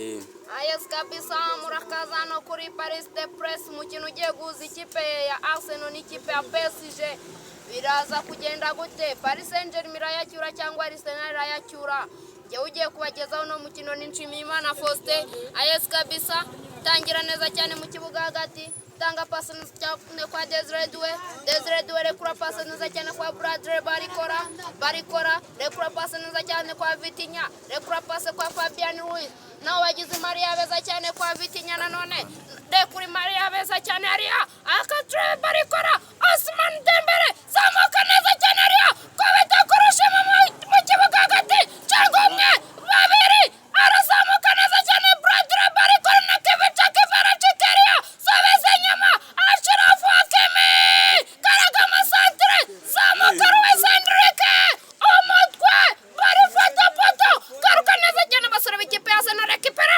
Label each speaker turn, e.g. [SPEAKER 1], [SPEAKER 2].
[SPEAKER 1] Yes kabisa, murakaza hano kuri Paris de Press. Umukino ugiye guhuza ikipe ya Arsenal n'ikipe ya PSG, biraza kugenda gute? Paris Saint-Germain irayacyura cyangwa Arsenal irayacyura? Njyewe ugiye kubagezaho uno mukino ni Nshimiyimana Faustin. Yes kabisa, tangira neza cyane mu kibuga hagati, tanga pasi neza cyane kwa Desire Doué. Desire Doué rekura pasi neza cyane kwa Bradley Barcola. Barcola rekura pasi neza cyane kwa Vitinha, rekura pasi kwa Fabian Ruiz, nawe wagize Maria beza cyane kwa Vitinha, nanone rekura Maria beza cyane hariya akatre Barcola, Ousmane Dembele zamuka neza cyane hariya, kubita kurusha mu kibuga hagati, cyangwa umwe, babiri, arazamuka neza cyane Bradley Barcola na Khvicha Kvaratskhelia, subiza inyuma Achraf Hakimi, karaga amasantere, zamuka Luis Enrique, umutwe barifata poto, garuka neza cyane abasore b'ikipe ya Arsenal, récupère.